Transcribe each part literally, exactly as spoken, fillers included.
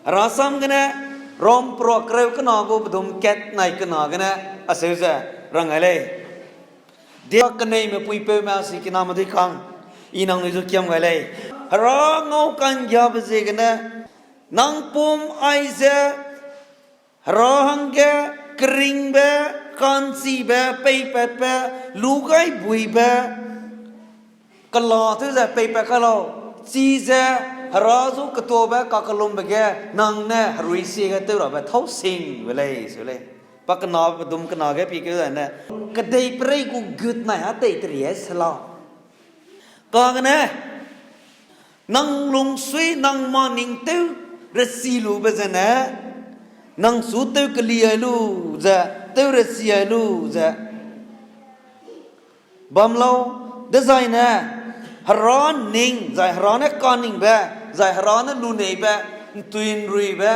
Herasam gene, Rom peruak kereu kena gu pedum kat nai kena gene, aseu ze rang gai lei. Dia keneime puipeume a sikiname dui kang, i nangnui zu kiam gai lei. Hera ngau ka'nggiabe ziegene, nang pum aize, Hera hangge keringbe, ka'nchibe, peipatbe, lugaibuibe, kela tew ze peipat kai lau, chize Hera zu ketuabe kakellumbe ge nang ne herui siege tew rabe thâu sing be lei, seu lei. Pa kena, pedum kena ge pi keu zane, kedeiperei gu gut nai a tei teri ai se lau. Kagene, nang lungsui, nang maning tew resi lube zene, nang su tew keli ai lu ze, tew resi ai lu ze bam lau, dezaine Hera ning, zai Hera ne kaningbe, zai Hera ne luneibe, ’ntui ’nruibe,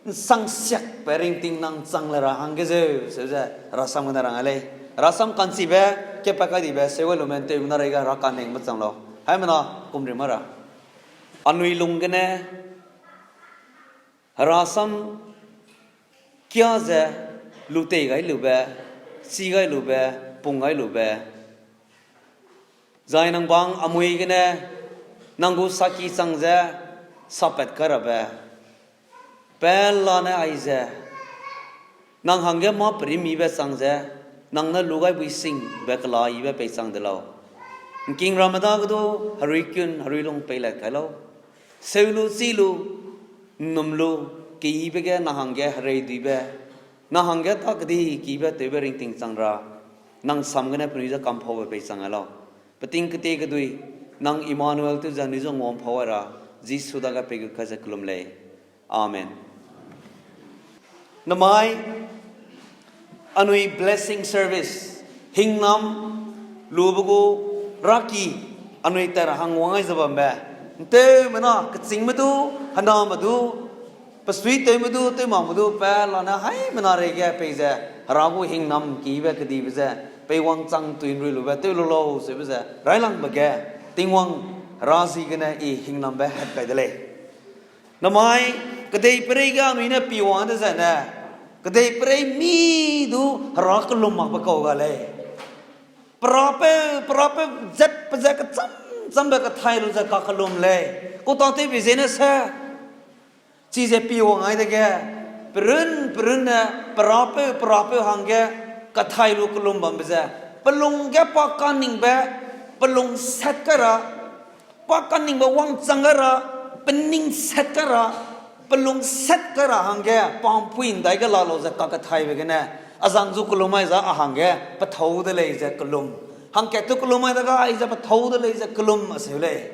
’nsangsiakbe ringting nang chang le ra hangge zeu, seu ze Herasam gene rang ai lei. Herasam ka'nchibe, kepat kai dibe, seu gai lume ’nteumena reige Hera kaningbe chang lau. Haimena, kumri ma ra. Anui lung gene, Herasam kia ze, lu tei gai lube, chi gai lube, pung gai lube, zai nang bang amui gene, nang gu saki chang ze, sapat kai rabe, pelane aize, nang hangge mâ perimibe chang ze, nang ne lugaibui singbe kelayibe peichang de lau. ’Ngking ramme dage du, herui kun, herui lung peilat kai lau. Seu lu, chi lu, ’nnum lu, keyibe ge nang hangge hereiduibe, nang hangge ta kedi kibe tewbe ringting chang ra, nang sam gene penui ze kamphaube peichang ai lau. Peting ketie kedui, nang Emmanuel tew ze anui ze nguampha ai ra, Jisu dage peigut kai ze kellum lei. Amen. Namai, anui blessing service, hingnam lube gu raki, anui tat ra hang wang ai ze bambe, ’nteumena, kechîngme du, hename du, pesuitewme du, tewmakme du, pelane haimena reige peize, Hera gu hingnam kibe kedibe ze, peiwangchang ’ntui ’nrui lube tew lu lau seube ze railangbe ge, Tingwang Hera ziegene i hingnambe hat kai de lei. Namai, kedeiperei ge anui ne piwang dezaine, kedeiperei mi du Hera kellum makbe kau ga lei. Perapeu, perapeu zat pe ze kecham chambe kathai lu ze kakellum lei. Kau tâtewbe ziene se, chize piwang ai dege, perun perunne perapeu, perapeu hangge kathai lu kellum bambe ze, pelung ge pa kaningbe, pelung sat kai ra, pa kaningbe wangchang gai ra, pening sat kai ra, pelung sat kai ra hangge, pa ’mpui ’ndaige la lau ze kakathaibe gene, azang zu kellum ai za a hangge pethâu de lei ze kellum. Hangkat tu kellum ai dege aize pethâu de lei ze kellum aseu lei.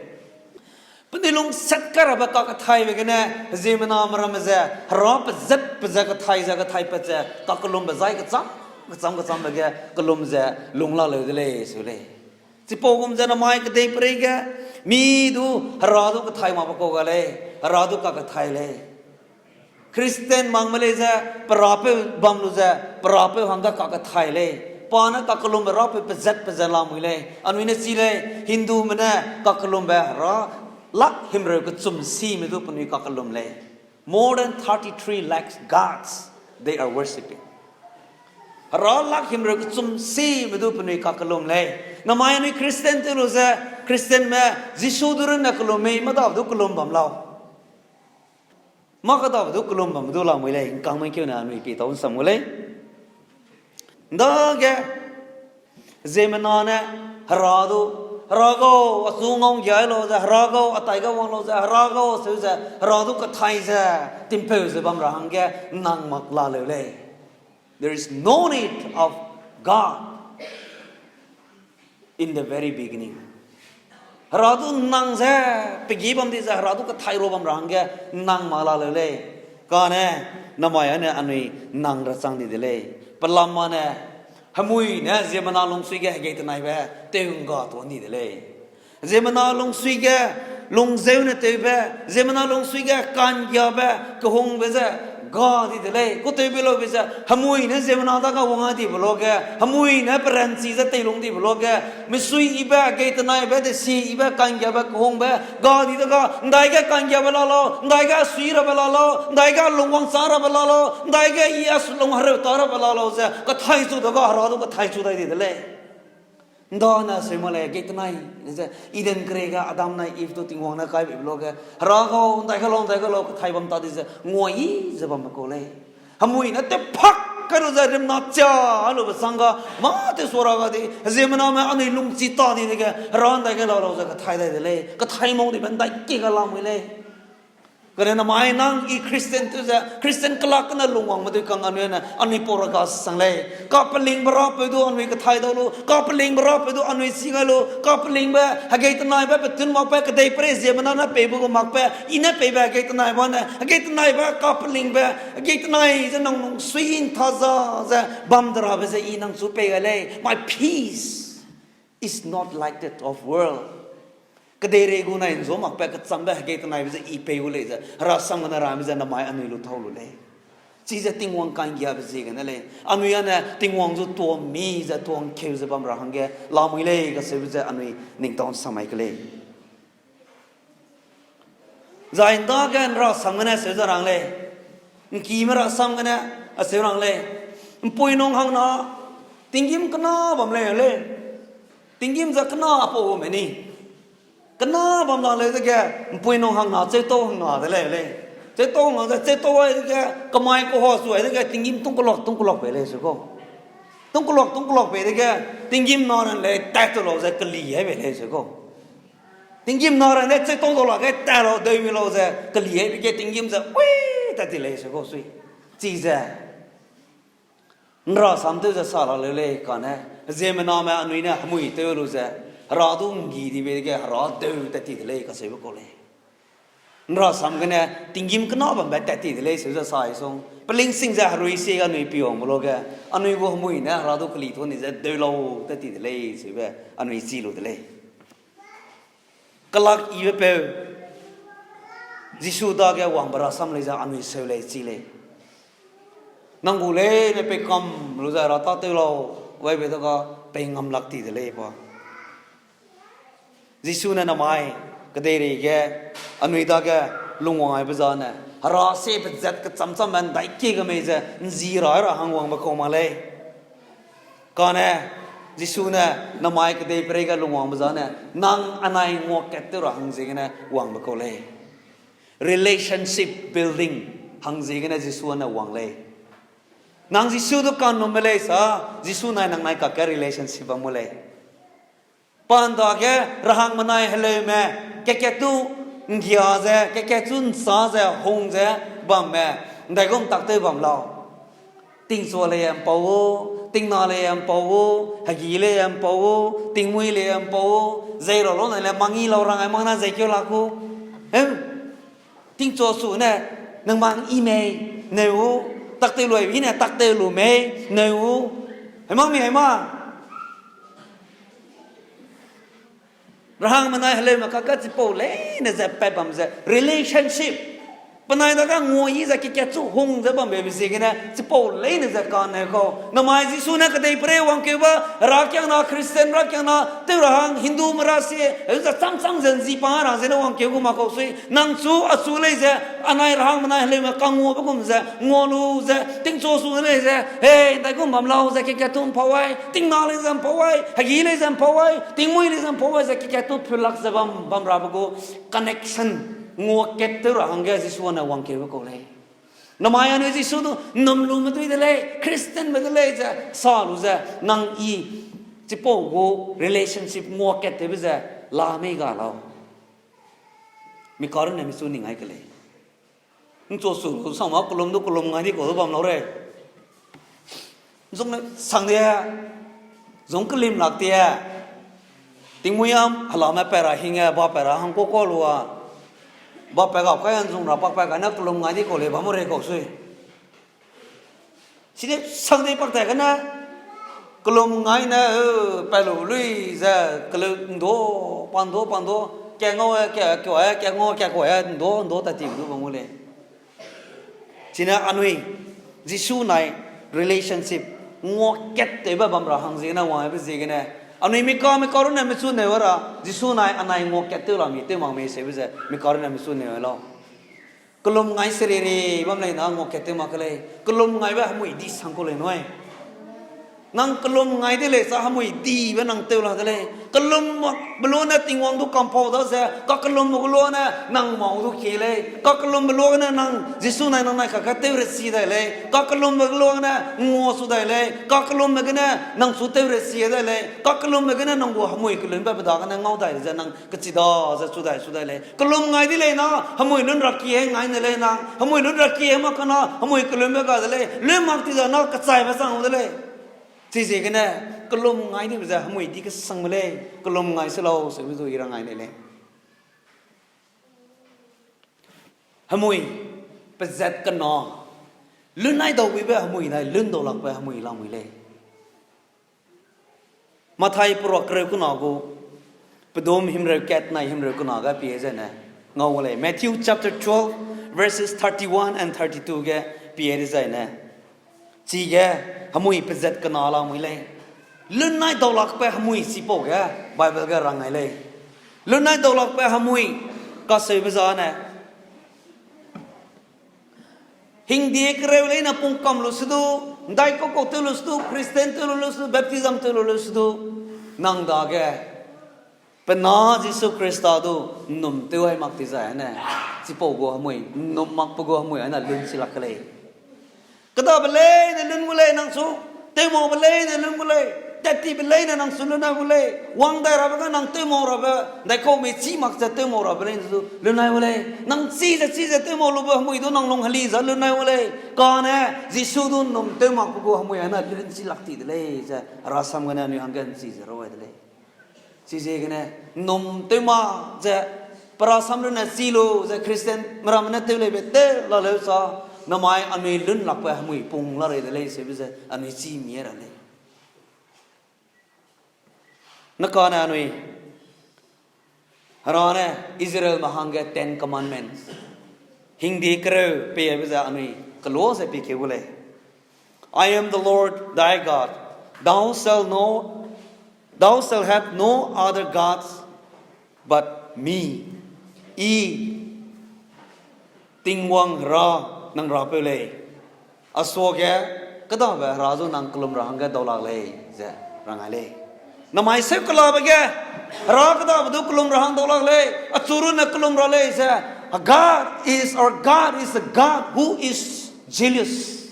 Penui lung sat kai rabe kakathaibe gene, ziemmename ramme ze, Hera pezat pe ze kathai ze kathai pat ze, kakellumbe zai kecham, kecham, kechambe ge kellum ze lung la leu de lei seu lei. Chipau gum ze namai kedeiperei ge, mi du Hera du kathai makbe kau ga lei, Hera du kakathai lei. Christian makme lei ze, perapeu bam lu ze, perapeu hangge kakathai lei. Pa ne kakellumbe rapeu pezat pe ze lamui lei. Anui ne chi lei, Hindume ne kakellumbe hera lak himreu kechum sime du penui kakellum lei. More than thirty-three lakhs gods they are worshipping. Hera lak himreu kechum sime du penui kakellum lei. Namai anui Christian tew lu ze, Christianme Jisu du runne kellum mei, mâ dabe du kellum bam lau. Mâ kêdabe du kellum bam du lamui lei, ’ngkangme ’ngkeu ne anui pi tau ’nsam gu lei. ’Ndage, ziemmena ne, Hera du, Hera gau, achu ngau ’nggiai lau ze, Hera gau, a tai ge wang lau ze, Hera gau, seu ze, Hera du kathai ze, timpeu ze bam ra hangge, nang mak la leu lei. There is no need of God in the very beginning. Hera du nang ze, pegi bam di ze, Hera du kathai ra bam ra hangge, nang mak la leu lei. Kane, namai â ne anui nang rachang di de lei. Pelam â ne, hemui ne ziemmena lungsui ge hegei tenaibe, tew ’ngga tuan di de lei. Ziemmena lungsui ge, lungzeu ne tewbe, ziemmena lungsui ge ka'nggiabe, kehungbe ze, Ga di de lei, kutewbe laube ze, hemui ne ziemmena dage wang a dibe luage, hemui ne peranchi ze teilung dibe luage, misui ibe, geitanaibe, desi ibe, ka'nggiabe, kehungbe, ga di de ga, ndaige ka'nggiabe la lau, ndaige asui rabe la lau, ndaige lungwangchâ rabe la lau, ndaige i asu lung hereu ta rabe la lau ze, kathai chu de ga, Hera du kathai chu dai di de lei. Ndane seu ma lei, geitanai ze, Eden kerei ge Adam nai Eve du Tingwang ne kai beibe luage, Hera gau, ndaige lau, ndaige lau, kathai bam ta di ze, nguai ze bambe kau lei. Hemui ne tepak kai lu ze rimna chia lube chang ga, mâ tewsua ra ga di, ziemmename anui lungchi ta di dege, Hera ndaige lau lau ze kathai dai de lei, kathai mau dibe ndai ki ga lamui lei. Kane namai nang i Christian tew ze, Christian kelak gene lungwangme dui kang anui ne, anui pau ra ga sang lei. Kapelingbe rapeu du anui kathai dau lu, kapelingbe rapeu du anui chi gai lu, kapelingbe, hegei tenaibe, petun makbe, kedeiperei ziemmena ne peibe gu makbe, i ne peibe hegei tenaibe ne, hegei tenaibe, kapelingbe, hegei tenai ze nang lungsui ntha za ze, bam de rabe ze i nang chu pei gai lei. My peace is not like that of world. Kedeirei gu nai nzua makbe kechangbe hegei tenaibe ze i pei gu lei ze, Hera sam gene rame ze namai anui lu tau lu lei. Chize Tingwang ka'nggiabe ziegene lei. Anui â ne Tingwang zu tuam mi ze tuang keu ze bam ra hangge lamui lei kacheube ze anui ning tau samai ke lei. Zai ndage nrasam gene seu ze rang lei. Nkime rasam gene, a seu rang lei. Mpui nung hangna, tinggîm kena bam lei lei. Tinggîm ze kena pau me ni. Kena bam la lei dege, mpui nung hangna, cheutau hangna de lei lei. Cheutau hangna ze, cheutau ai dege, kemai keha su ai dege, tinggîm tung kelak, tung kelak pei lei se kau. Tung kelak, tung kelak pei dege, tinggîm na ran lei, tat tu lau ze, keli ai bei lei se kau. Tinggîm na ran ne, cheutau dau lak ge, tat lau, deu mi lau ze, keli ai bei ge, tinggîm ze, ui, tat ti lei se kau sui. Chize. Nrasam tew ze sa la leu lei kane, ziemmename anui ne hemui tew lu ze, Hera du nggi dibe ge Hera deu tat ti de lei kacheube kau lei. Nrasam gene tinggîm kena bambe tat ti de lei seu ze sa isung. Pelingsing ze herui sie anui piwangbe luage, anui gu hemui ne Hera du keli tu ni ze deu lau tat ti de lei seube anui chi lu de lei. Kelak yibe peu, Jisu dage wangbe rasam lei ze anui seu lei chi lei. Nang gu leine pei kam lu ze Hera tâtew lau, waibe dage pei ngam lak ti de lei pa. Jisu ne namai, kedeirei ge, anui dage lungwang aibe zane, Hera sie pezat kecham chamme ndaiki ge mei ze, nzi ra ra hang wangbe kau mak lei. Kane, Jisu ne, namai kedeiperei ge lungwangbe zane, nang anai nguakat tew ra hangziegene wangbe kau lei. Relationship building hangziegene Jisu ne wang lei. Nang Jisu du kanumbe lei sa, Jisu nai nang nai kakge relationship bam mu lei. Pa ndage rahangmenai heleume, kekat tu nggia ze, kekat chu nsa ze, hung ze bamme, ndaigum taktew bam lau. Tingchua lei mpau gu, tingna lei mpau gu, hegi lei mpau gu, tingmui lei mpau gu, zei ra lau ne le mangi lau rang ai mang na zei keu lak gu. Tingchua su ne, nang mang i mei, neu gu, taktew lui i ne taktew lu mei, neu gu. Hei mang mi hei ma. Rahangmenai heleume kakge chipau leine ze pat bam ze relationship. Penai dage nguayi ze kekat chu hung ze bambe ziegene chipau leine ze kane kau. Namai Jisu ne kedeiperei wangkeube, herakiangna Christian rakiangna tew ra hang Hindume ra sie, heu ze chang chang ze nzi pa ra zene wangkeu gu mak kau sui. Nang chu achu lei ze, anai rahangmenai heleume kanguabe gum ze, ngua lu ze, tingchua su lei ze, hei, ndaigum bam lau ze kekat tu mpau ai, tingna lei ze mpau ai, hegi lei ze mpau ai, tingmui lei ze mpau ai ze kekat tu pulak ze bam, bam rabe gu connection, nguakat tew ra hangge Jisu ne wangkeube kau lei. Namai anui Jisu du nnum lume dui de lei, Christianme de lei ze sa lu ze, nang i chipau gu relationship nguakat tewbe ze la mei ga lau. Mi karunne michu ning ai ke lei. Nchu su lu sang ma kelum du kelum ngai di kau du bam lau rei. Zung ne sang de, zung kelim lak tie. Tingmuiam helame pat ra hing e, ba pat ra hang kau kau lu a. Ba pat gap kai an zung ra pak pat kai ne kelum ngai di kau lei bam rei kau sui. Chide sang dei pak ta gene, kelum ngai ne, eh, pat lu lui ze, keleu ndo, pa ndo, pa ndo, ka ngau e, ka, ka e, ka ngau, ka kua e, ndo, ndo tat ti du bam gu lei. Chine anui, Jisu nai relationship nguakattewbe bam ra hang ziegene, wangbe ziegene, anui mika mika runne mechu neu ra, Jisu nai anai nguakattew la mi tew mak mei seube ze mika runne mechu neu lau. Kelum ngai serere bam lei na nguakattew mak ke lei. Kelum ngaibe hemui di sang ku lei nui. Nang kelum ngai de lei sa hemui dibe nang tew la de lei. Kelum beluane Tingwang du kampau da ze, kakelumbe luane nang mau du kie lei. Kakelumbe luane nang Jisu nai nang nai kakge tew resi dai lei. Kakelumbe luane ngua su dai lei. Kakelumbe gene nang su tew resi dai lei. Kakelumbe gene nang gu hemui kelunbe pe dagene ngau dai ze nang kechida ze su dai su dai lei. Kelum ngai de lei na, hemui lun ra kie ngai ne lei na. Hemui lun ra kie mak kana, hemui kelunbe ga de lei. Lun mak ti da na kechaibe sang de lei. Chiziegene, kelum ngai dibe ze hemui di kesangme lei. Kelum ngai se lau, seube du i ra ngai lei lei. Hemui, pezat kena. Lun nai dau buibe hemui nai, lun dau lakbe hemui lamui lei. Mathai perua kereu kena gu, pedum himreu kat nai himreu kena ge pie zene. Ngau lei, Matthew chapter twelve, verses thirty-one and thirty-two ge pie de zaine. Chige, hemui pezat kena lamui lei. Lun nai dau lakbe hemui chipau ge, Bible ge rang ngai lei. Lun nai dau lakbe hemui, kaseube zane. Hingdie kereu leine pungkam lu se du, ndaikau kau tew lu se du, Christian tew lu lu se du, baptism tew lu lu se du, nang dage, pe na Jisu Khrista du, nnum tew ai mak ti zai ane, chipau gu hemui, nnum makbe gu hemui ane lun si lak ke lei. Kêdabe leine lun gu lei nang su, tewmaube leine lun gu lei, tattibe leine nang su lun nai gu lei, wang dai rabe ge nang tewmau rabe, ndaikau mei chî mak ze tewmau rabe leine su lun nai gu lei, nang chi ze chi ze tewmau lube hemui du nang lung heli ze lun nai gu lei, kane Jisu du nnum tew makbe gu hemui ane lun si lak ti de lei ze, Herasam gene anui hangge nchi ze rau ai de lei. Chiziegene, nnum tew mak ze, pe Herasam runne chi lu ze Christian meramme ne tew leibe tew la leu sa, namai anui lun lakbe hemui pung la rei de lei seube ze anui chî mi ra lei. Nakane anui, Hera ne Israelme hangge Ten Commandments, hingdie kereu peibe ze anui kela ze pie keu gu lei. I am the Lord thy God. Thou shalt know, thou shalt have no other gods but me. I Tingwang Hera nang Rapeu lei. A suage kêdabe hera zu nang kelum ra hangge dau lak lei ze rang ai lei. Namai seu kelabe ge, hera kêdabe du kelum ra hang dau lak lei, achu runne kelum ra lei ze. God is, our God is a God who is jealous.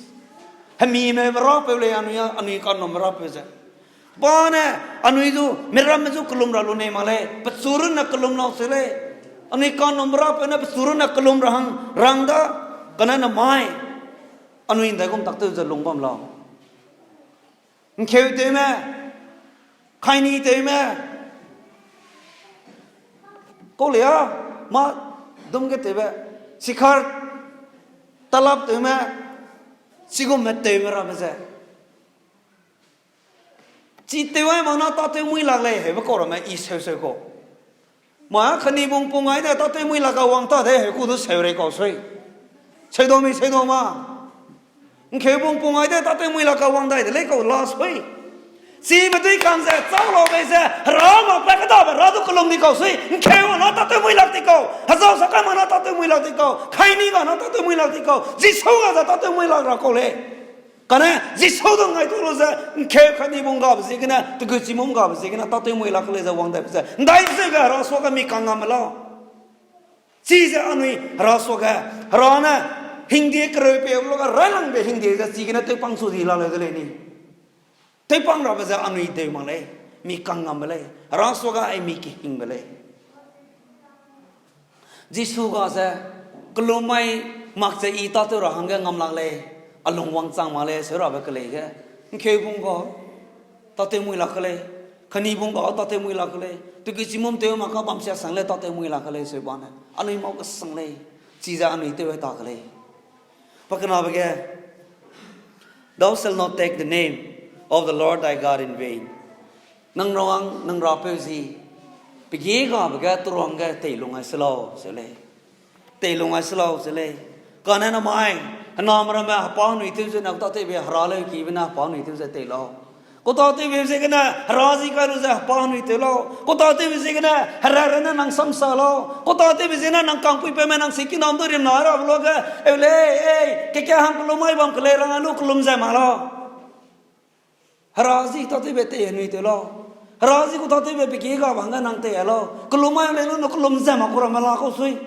Hemimeube Rapeu lei anui, anui kanumbe Rapeu ze. Pa ne, anui zu, miramme zu kelum ra lu nei mak lei, pechu runne kelum lau se lei. Anui kanumbe Rapeu ne pechu runne kelum ra hang rang da, kane namai anui ndaigum taktew ze lung bam lau. Ngkeutewme, khainitewme, kau lei a, mâ dum ge tewbe, sikhar, talaptewme, chigumme tewme rabe ze. Chi tew ai mak na tâtew mui lak lei, heube kau ramme i seu seu kau. Mâ khenibung pung ai de tâtew mui lak a wang ta de, heu ku du seu rei kau sui. Seudau mi seudau ma. Ngkeubung pung ai de tâtew mui lak a wang dai de lei kau la sui. Chibe dui kang ze, chau lau bei ze, hera mak pe kêdabe hera du kelum di kau sui. Ngkeu ga na tâtew mui lak di kau. Hezau sa kai mak na tâtew mui lak di kau. Khaini ga na tâtew mui lak di kau. Jisu ga ze tâtew mui lak ra kau lei. Kane, Jisu du ngai tu lu ze, ngkeu khainibung gabe ziegene, teguchimum gabe ziegene, tâtew mui lak lei ze wang daibe ze. Ndai zeu ge hera suage mi kangngamme lau. Chize anui hera suage, hera ne, hingdie kereu pei lu ge railangbe hingdie ze chigene tewpang su di la leu de lei ni. Tewpang rabe ze anui deu mak lei, mi kangngamme lei, hera suage ai mi kehingbe lei. Jisu ga ze, kelum mai mak ze i tâtew ra hangge ngam lak lei, a lung wangchang mak lei, seu rabe kelei ge. Ngkeubung ga, tâtew mui lak ke lei, khainibung ga tâtew mui lak ke lei, teguchimum tew mak ka bam sia sang lei tâtew mui lak ke lei, seu bane. Anui mau kesang lei, chize anui tew ai ta ke lei. Pakenabe ge, Thou shalt not take the name of the Lord thy God in vain. Nang ruang, nang Rapeu zi, pegie gabe ge, teruang ge, teilung ai se lau, se lei. Teilung ai se lau, se lei. Kane namai, Henam ramme hepa nui tew zene kau tâtewbe hera leu kibe ne hepa nui tew ze tei lau. Kau tâtewbe ziegene hera zi kai lu ze hepa nui tew lau. Kau tâtewbe ziegene hera rene nang samsa lau. Kau tâtewbe ziegene nang kangpuipeume nang sikinam du rimna rabe luage, eu lei, ei, keke hang kelum mai bam kelei rang lu kelum ze ma lau. Hera zi tâtewbe tei nui tew lau. Hera zi kau tâtewbe pe ki ga bang ge nang tei lau. Kelum mai lei lu nu kelum ze ma kau ramme la kau sui.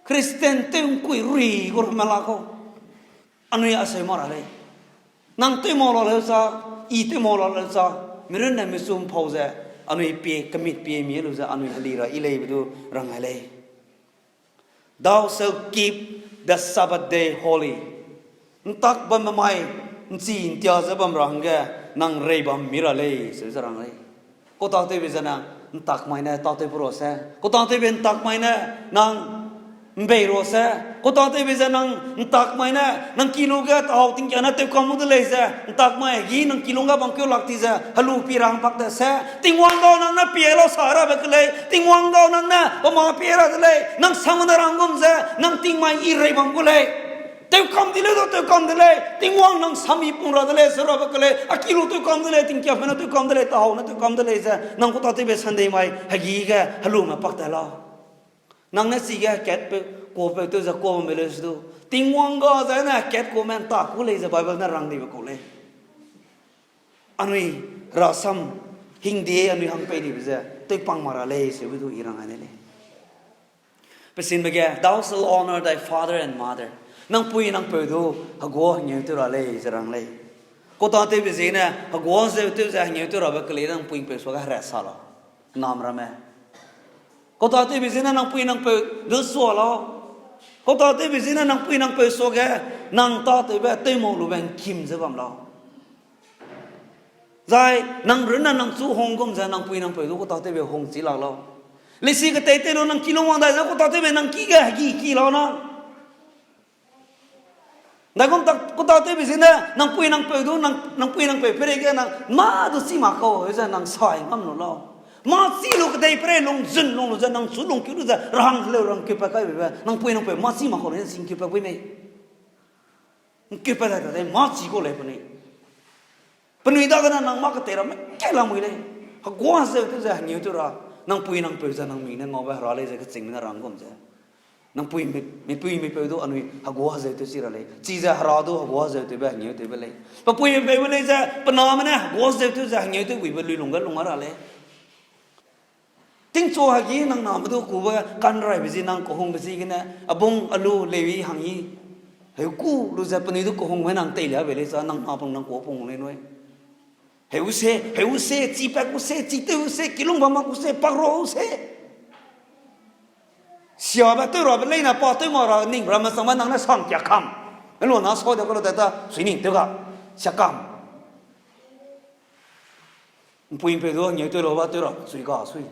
Christian tew ngkui rui gu ramme la kau. Anui aseu ma ra lei. Nang tew mau la leu sa, i tew mau la leu sa, mirunne misum pau ze, anui pie kemit pie mi lu ze, anui heli ra i leibe du rang ai lei. Thou shalt keep the Sabbath day holy. Ntak bambe mai, nchi ntia ze bam ra hangge, nang rei bam mi ra lei, se ze rang lei. Kau tâtewbe ze nang ntak mai ne tâtew pu ra se. Kau tâtewbe ntak mai ne nang mbei ra se. Kau tâtewbe ze nang ntak mai ne nang ki lu ge tau tingkia ne tewkam mu de lei ze. Ntak mai hegi nang kilung ge bam keu lak ti ze. Helu pi ra hang pak te se. Tingwang gau nang ne pie lau sa rabe ke lei. Tingwang gau nang ne bama pie ra de lei. Nang sang ne rang gum ze. Nang tingmai i rei bam gu lei. Tewkam di lei du tewkam de lei, Tingwang nang sami pung ra de lei, se rabe ke lei, a ki lu tewkam de lei, tingkia pe ne tewkam de lei, tahau ne tewkam de lei ze, nang kau tâtewbe Sunday mai, hegi ge, helume pak ta lau. Nang ne chige kat pe, kuapeu tew ze kuame lei se du. Tingwang ga ze ne kat kuame ntak ku lei ze Bible ne rang dibe kau lei. Anui rasam hingde anui hang pei dibe ze, tewpang ma ra lei, seube du i rang ai ne lei. Pesinbe ge, Thou shalt honor thy father and mother. Nang pui nang peu du, hegua hengeu tew ra lei, ze rang lei. Kau tâtewbe ziegene, hegua zeu tew ze hengeu tew rabe ke lei nang pui nang peu suage hera sa lau. Nam ramme. Kau tâtewbe ziegene nang pui nang peu du sua lau. Kau tâtewbe ziegene nang pui nang peu suage, nang tâtewbe tew mau lube ngkim ze bam lau. Zai, nang runne nang chu hung gum ze nang pui nang peu du kau tâtewbe hung chi lak lau. Lesi ketei tei lu nang kilung wang dai ze kau tâtewbe nang ki ge hegi ki lau na. Ndaigum tak kau tâtewbe ziegene, nang pui nang peu du, nang, nang pui nang peu peireige nang, mâ du chi mak kau, ze nang sai ngam lu lau. Mâ chi lu kedei peirei lungzun lung lu ze, nang chu lungkeu lu ze, rahang leu rangkeu pat kaibe be, nang pui nang peu mâ chi mak kau le, singkeu pat bui mei. Ngkeu pat dai ta de, mâ chi kau lei penui. Penui dagene nang mâ ketei ramme kei lamui lei. Hegua zeu tew ze hengeu tew ra, nang pui nang peu ze nang mi ne ngaube hera lei ze kechîngme ne rang gum ze. Nang pui mi, mipui mipeu du anui hegua zeu tew chi ra lei. Chize hera du hegua zeu tewbe hengeu tewbe lei. Pe pui mipeu me lei ze, pe name ne hegua zeu tew ze hengeu tew buibe lui lungge lung a ra lei. Tingchu hagi nang name du kube kanraibe zi nang kehungbe ziegene, abung alu lewi hang i. Heu ku lu ze penui du kehungbe nang teilia be lei za nang na pung nang ku pung lei nui. Heu se, heu se, chi pat ku se, chi tew se, kilung bam mak ku se, pak ru se. Siabe tew rabe leine pa tew ma ra ning ramme changbe nang ne sang kia kam. Elo na sau de ka lu ta ta, sui ning tew ga. Sia kam. Mpui'mpeu du ngeu tew lau ba tew ra sui ga sui.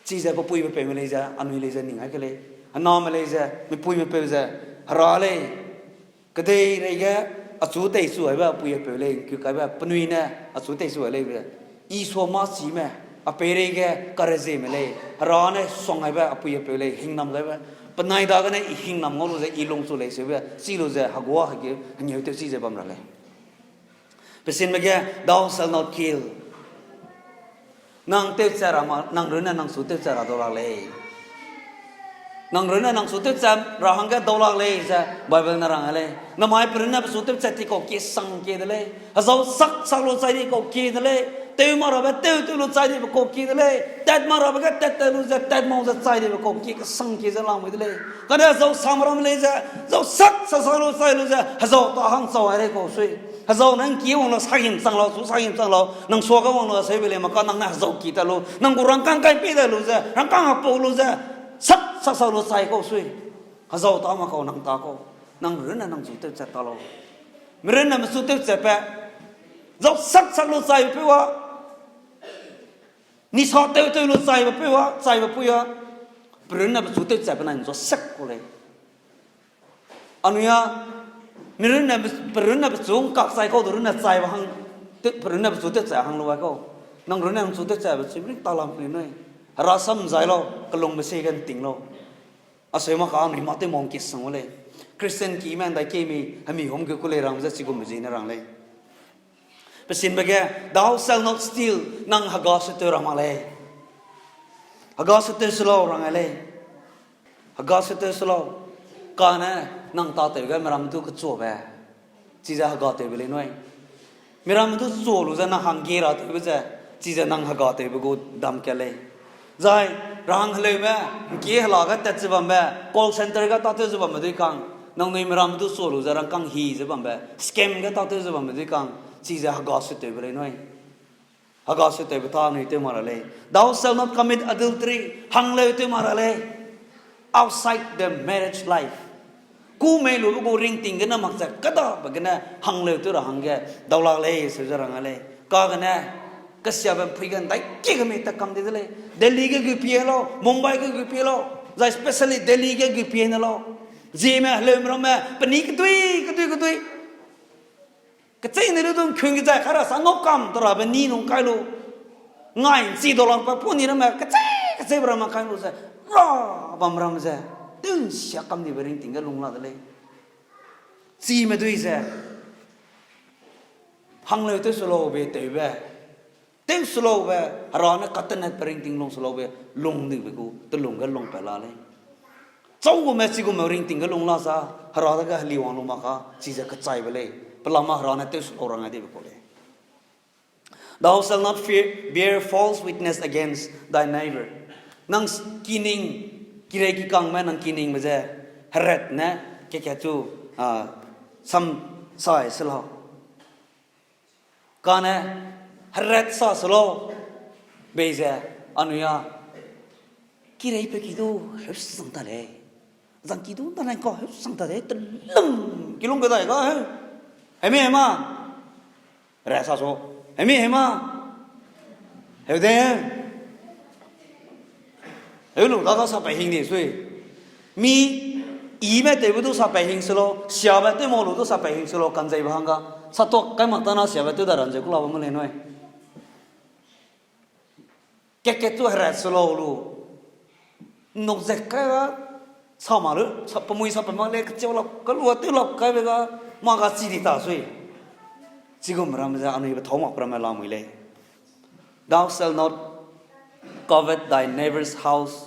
Chize pe puibe peume lei ze, anui lei ze ning ai ke lei. Aname lei ze, mipuime peu ze, hera lei. Kedeirei ge, achu teichu aibe, apui apeu lei, ngkeu kaibe, penui ne, achu teichu ai lei be. Isua mâ chime, a peireige, karezieme lei. Hera ne suang aibe, apui apeu lei, hingnam gaibe. Penai dagene, i hingnam ngau lu ze, i lungchu lei seube, chi lu ze, hegua hegeu, hengeu tew chi ze bam ra lei. Pesinme ge, thou shalt not kill. Nang tewchat ra ma, nang runne nang chu tewchat ra dau lak lei. Nang runne nang chu tewchat ra hangge dau lak lei ze Bible ne rang lei. Namai pe runne pe chu tewchat ti kau kie sang kie de lei. Hezau sak sak lu chai di kau kie de lei. Tew ma rabe tew tew lu chai dibe kau kie de lei. Tat ma rabe ge tat tat lu ze tat mau ze chai dibe kau kie kesang kie ze lamui de lei. Kane hezau sam ramme lei ze, hezau sak sak sak lu chai lu ze, hezau ta hang chau ai lei kau sui. Hezau ne ngki wang lu sa him chang lau, chu sa him chang lau, nang suage wang lu seube lei maka nang ne hezau ki ta lu, nang gu rangkâng kai pei da lu ze, rangkâng hapau lu ze, sak sak sak lu chai kau sui. Hezau ta ma kau nang ta kau, nang runne nang chu tewchat ta lau. Mi runne me chu tewchatbe, hezau sak sak lu chaibe peu a, nisa tew tew lu chaibe peu a, chaibe pui a, pe runne pe chu tewchatbe nai nzua sek kau lei. Anui a, mi runne pe, pe runne pe chu ngkak chai kau de runne chaibe hang, te, pe runne pe chu tewchat hang lu ai kau. Nang runne nang chu tewchatbe chu mi ring ta lam pui nui. Hera sam zai lau, kelungbe sie ge nting lau. Aseu mak ka anui mâ tew mong kesang u lei. Christian ki me ndai kemi, hemi hum ge ku lei rang ze chigum be ziene rang lei. Pesinbe ge, Thou shalt not steal, nang hega se tew ra mak lei. Hega se tew se lau rang ai lei. Hega se tew se lau. Kane, nang tâtew ge miramme du kechuabe. Chize hega tewbe lei nui. Miramme du chua lu ze nang hangge ra tewbe ze, chize nang hega tewbe gu dam kat lei. Zai, rahang heleume, ngkie hela ge tat ze bambe, call center ge tâtew ze bambe dui kang, nangnui miramme du chua lu ze rangkâng hi ze bambe, scam ge tâtew ze bambe dui kang, chize hega se tewbe lei nui. Hega se tewbe ta anui tew mak ra lei. Thou shalt not commit adultery, hangleu tew mak ra lei. Outside the marriage life. Ku mei lube gu ringting gene mak ze kêdabe gene hangleu tew ra hangge daulak lei seu ze rang a lei. Kagene, kesiabe mpui ge ndai kie ge mei tat kam di de lei. Delhi ge gu pie lau, Mumbai ge gu pie lau, zai especially Delhi ge gu pie ne lau. Zieme heleume ramme, peni kedui, kedui, kedui. Kecheîne lu du nkun kechai kai ra sa ngau kam te rabe ni nung kai lu. Ngai nchi daulakbe puni ramme, kechei, kecheibe ramme kai lu ze. Ra bam ram ze. Tew nsia kam dibe ringting ge lung la de lei. Chime dui ze. Hangleu tew se laube tewbe. Tew se laube, Hera ne katenetbe ringting lung se laube, lung dibe gu, telung ge lung pat la lei. Chau gume chigume ringting ge lung la sa, Hera dage heliwang lu mak ka, chize kechaibe lei. Pelama Hera ne tew se lau rang ai dibe kau lei. Thou shalt not fear, bear false witness against thy neighbor. Nang s-, kining, kirei kikangme nang kiningbe ze, heret ne, kekat chu, a, sam sai se lau. Kane, heret sa se lau, bei ze, anui a, kirei pe ki du, heu sang ta lei. Zang ki du, ta lei ka, heu sang ta lei, telung, kilung kedai ga, heu. Hemi hema. Heret sa su. Hemi hema. Heu de. Heu lu da ga sa pe hing ni sui. Mi, ime tewbe du sa pe hing se lau, siabe tew mau lu du sa pe hing se lau, kanzeibe hangga. Sa tuak kai mak ta na siabe tew da ran ze ku la bam lei nui. Kat kat tu heret se lau lu. Nuk ze kai ga, sa ma lu, sa pemui sa pe mak lei, kacheu lap, kalua tew lap kaibe ga, mâ ga chi di ta sui. Chigum ram ze anui be thau mak pe ramme lamui lei. Thou shalt not covet thy neighbor's house,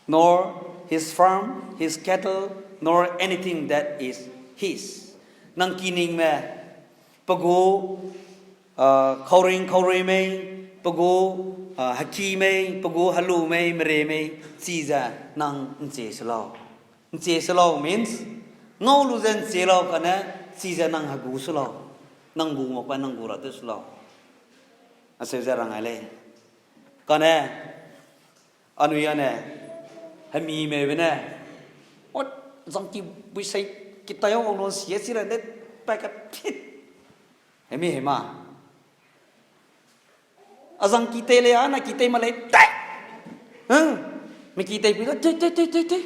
nor his farm, his cattle, nor anything that is his. Nang kiningme, pe gu, a, khauring khaurui mei, pe gu, a, heki mei, pe gu helu mei, mere mei, chize nang nchie se lau. Nchie se lau means, ngau lu ze nchie lau kane, chize nang hegu se lau. Nang gu makbe nang gu ra tew se lau. Aseu ze rang ai lei. Kane, anui ane, hemi meibe ne, ot, zangki buisei, kitai wang lun sie chi ra ne, pa ka phit. Hemi hema. A zangki tei lei, a na ki tei ma lei, tei. Hm? Mi ki tei pui da, tei, tei, tei, tei, tei.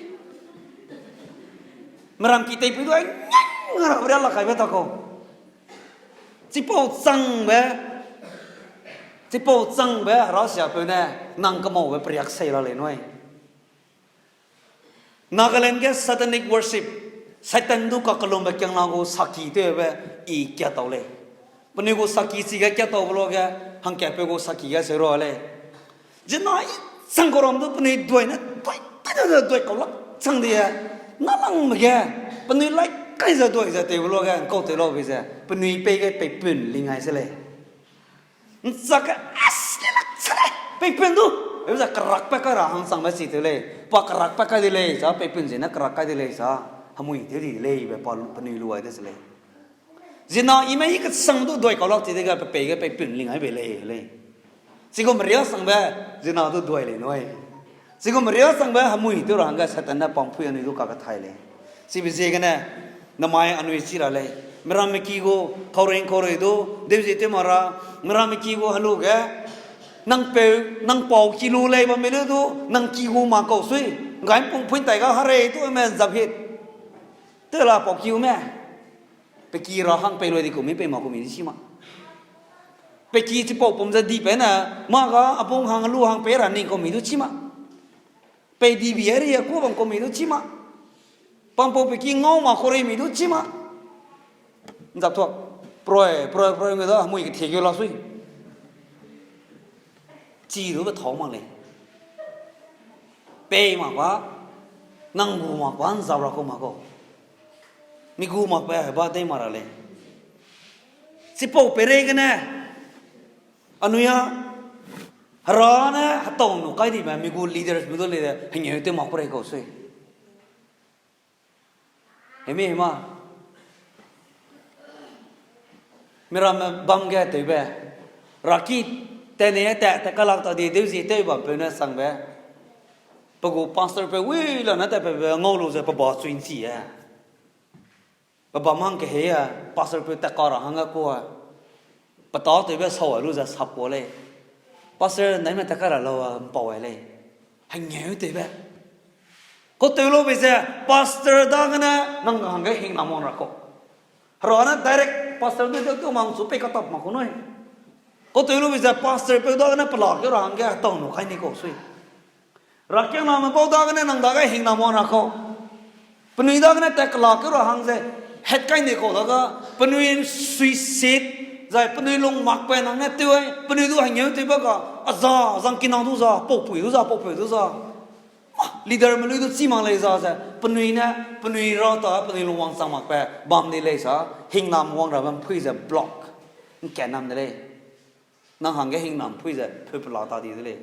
Meram ki tei pui du, ai, ngang, ngang ra, ria la kaibe ta kau. Chipau changbe, chipau changbe, Hera siapeu ne, nang kamaube periak sei la lei nui. Nagaland ge satanic worship, Satan du kakellumbe kiangna gu saki tewbe i kiatau lei. Penui gu saki chige kiataube luage, hangkatpeu gu saki ge seu ra lei. Zina i chang kau ram du penui duai ne, duai, duai, duai, duai kau lak chang di e. Nalangme ge, penui lai kai ze duai ze tewbe luage, nkau tew laube ze, penui pei ge peipun lingai se lei. Nchak ge, as, lilak se lei, peipun du. Eu ze kerakpat kai ra hangchangbe chi tew lei. Pa kerakpat kai di lei, sa peipun ziene kerak kai di lei, sa. Hemui tew di lei, be pa lu, penui lu ai de se lei. Zina i me i kechang du duai kau lak chi dege pe pei ge peipun lingai bei lei, lei. Chigum riasangbe, zina du duai lei nui. Chigum riasangbe hemui tew ra hangge Satan ne pampui anui du kakethai lei. Chibe ziegene, namai anui chi ra lei. Meramme ki gu, kaureng kaurei du, deu zie tew ma ra, meramme ki gu helu ge, nang peu, nang pau ki lu lei bam me le du, nang ki gu ma kau sui, ngai mpung pui tai ga harei tu me zap hit. Te la pau ki u me. Pe ki ra hang pei loi di kau mi pei ma kau mi di chi ma. Pe ki chipau pum ze di pe ne, mâ ga a bung hang lu hang pei ra ning kau mi du chi ma. Pei di bi a ri a ku bam ku mi du chi ma. Pampau pe ki ngau ma ku ri mi du chi ma. Nzap thuak. Proi, proi, proi nge da, mui ke thie ge la sui. Chi du be thau mak lei. Pei mak ba, nang gu mak ba, nzap ra ku mak kau. Mi gu mak pe, heba dei mak ra lei. Chipau peirei gene, anui a, Hera ne hetau nu kai dibe, mi gu leaders mi du lei de, hengeu tew mak ku rei kau sui. Hemi hema. Miramme bam ge tewbe. Raki tene te, te kalak ta di deu zi tew bam peu ne sangbe. Pe gu pastor peu wi la ne te pe, pe ngau lu ze pe ba chui nchi e. Pe bam hang kehei a, pastor peu tat ka ra hangge ku a. Pe tâ tewbe sau a lu ze sap ku lei. Pastor naime tat ka ra lau a mpau ai lei. Hengeu tewbe. Kau tew lu be ze, pastor dagene nang hangge hingnam wang ra kau. Hera ne direct pastor du tew tew mang chu pei katap mak ku nui. Kau tew lu be ze, pastor peu dagene pela keu ra hangge hetau nu kai ni kau sui. Rakiangname bau dagene nang dage hingnam wang ra kau. Penui dagene tat kela keu ra hang ze, het kai ni kau dage, penui suisit, zai penui lung makbe nang ne tew ai, penui du hengeu tewbe ga, a za, zang kinang du za, paupui du za, paupeu du za. Leaderme lui du chi mak lei za ze, penui ne, penui ra ta, penui lung wangchang makbe bam di lei sa, hingnam wang rabe mpui ze block, nkanam de lei. Nang hangge hingnam mpui ze, peu pela ta di de lei.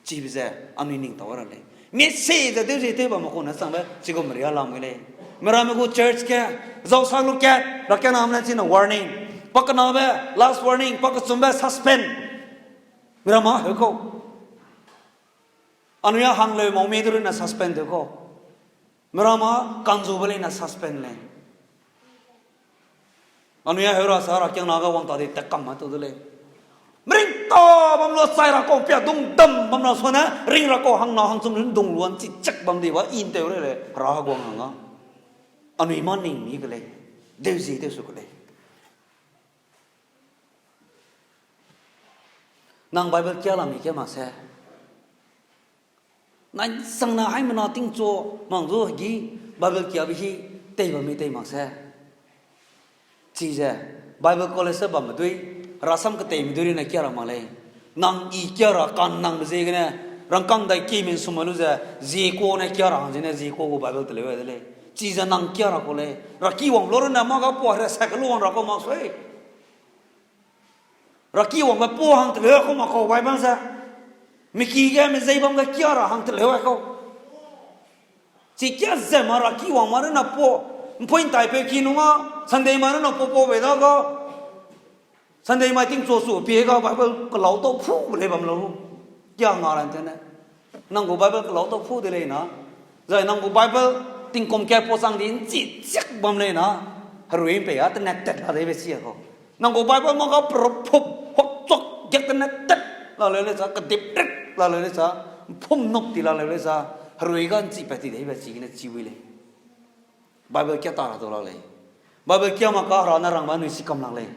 Chibe ze, anui ning tau ra lei. Mese ze tew ze tew bam kau ne changbe, chigum ria lam ge lei. Miramme gu church ge, zau sa lu kat, rakiangname ne chine warning. Pakenabe, last warning, pakechumbe, suspend. Miramme heu kau. Anui a hangleu mau mi du rune suspend tew kau. Miramme kanzube leine suspend lei. Anui a heu ra sa rakiangna ga wang ta di tat kam ma tu de lei. Mring ta bam lu chai ra kau pia dung dam bam ra suane ring ra kau hangna hangchum run dung luan chi chak bam di ba intew lei lei Hera heguang hang a. Anui mâ ning mi ke lei. Deu zi tew su ke lei. Nang Bible kia la mi ke mak se. Nai sangna haimena tingchu mang zu hegi Bible kiabe hi tei bam mi tei mak se. Chize Bible college se bamme dui, rasam keteime dui rine kia ra mak lei. Nang i kia ra kan nangbe ziegene, rangkâng dai ki min sum lu ze, ziekua ne kia ra hang zene ziekua gu Bible teleu ai de lei. Chize nang kia ra kau lei. Raki wang lu rune mâ ga pua hera sak lu wang ra kau mak sui. Raki wangbe pua hang teleu kau mak kau Bible ze. Miki ge mezei bam ge kia ra hang teleu ai kau. Chi kia ze ma raki wang ma rune pua. Mpui ntaipeu ki nung a, Sunday ma rune pua pau bei da ga. Sunday mai tingchu su pie ga Bible kelau tau phu lei bam lau. Kia nga ra ntene. Nang gu Bible kelau tau phu de lei na. Zai nang gu Bible tingkum kat pau chang di nchi chiak bam lei na. Herui mpei a tene tat la deibe chi a kau. Nang gu Bible mâ ga perphup hokchok giak tene tat la leu lei sa, kedip rit la leu lei sa, mphum nok ti la leu lei sa, herui ga nchi pat ti deibe chigene chi wi lei. Bible kia ta ra dau lak lei. Bible kia mak ka Hera ne rangbe anui si kam lak lei.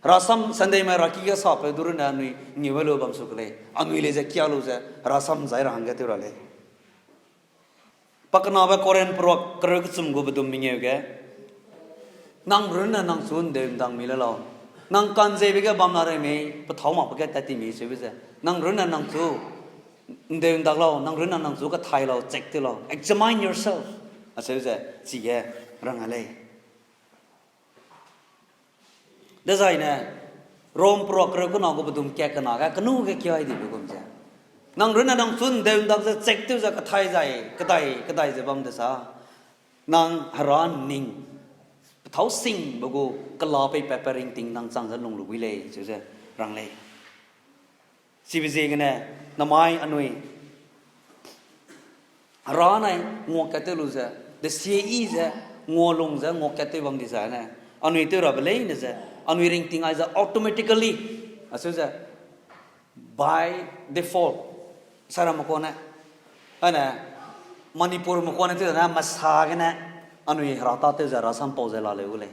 Rasam Sunday mai raki ge sapeu du rune anui ngiu lu bam su ke lei. Anui lei ze kia lu ze rasam zai ra hangge tew ra lei. Pakenabe Korinth peruak kereu kechum gu bedum mengeu ge. Nang runne nang chu ndeu ndang mi le lau. Nang kanzeibe ge bam la rei mei, pethâu makbe ge tat ti mei seube ze. Nang runne nang chu ndeu ndak lau, nang runne nang chu kathai lau, check tew lau. Examine yourself. Aseu ze, chige rang a lei. Dezaine, Rom peruak kereu kena gu bedum kat kena ge, kenu ge kiai dibe gum ze. Nang runne nang chu ndeu ndak ze check tew ze kathai zai, kedai, kedai ze bam de sa. Nang Hera ning, pethâu singbe gu kela peipat pe ringting nang chang ze lung lu wi lei, cheu ze rang lei. Chibe ziegene, namai anui Hera nai nguakat tew lu ze, desie i ze, ngualung ze, nguakat tew bam di zane, anui tew rabe leine ze, anui ringting ai ze automatically, aseu ze, by default, saramme kane, ane, Manipurme kane tew zane, masa gene, anui Hera tâtew ze, Hera sam pau ze laleu gu lei.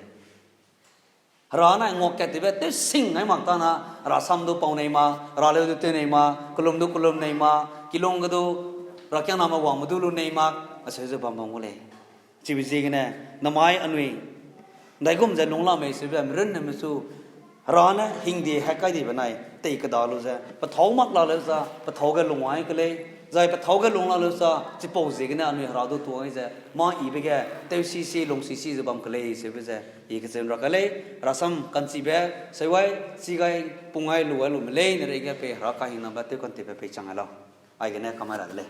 Hera nai nguakat tewbe tew sing ngai mak ta na, Hera sam du pau nei ma, Hera leu du tew nei ma, kelum du kelum nei ma, kilung ge du Herakiangname wangme du lu nei mak, acheu ze bam bam gu lei. Chibe ziegene, namai anui, ndaigum ze lungla mei seube, mrunne mesu, Hera ne hingde hakai dibe nai, tei keda lu ze, pethâu mak la leu za, pethâu ge lung ai ke lei, zai pethâu ge lung la leu za, chipau ziegene anui Hera du tuang ai ze, mâ yibe ge, tewsisi, lungsisi ze bam ke lei, seube ze, i kecheu ra ka lei, Hera sam kanchibe, seuai, chigai, pungai, luai lu me lei, ne reige pei Hera kahingnambe tew kantebe pei chang ai lau. Aigene kamai ra de lei.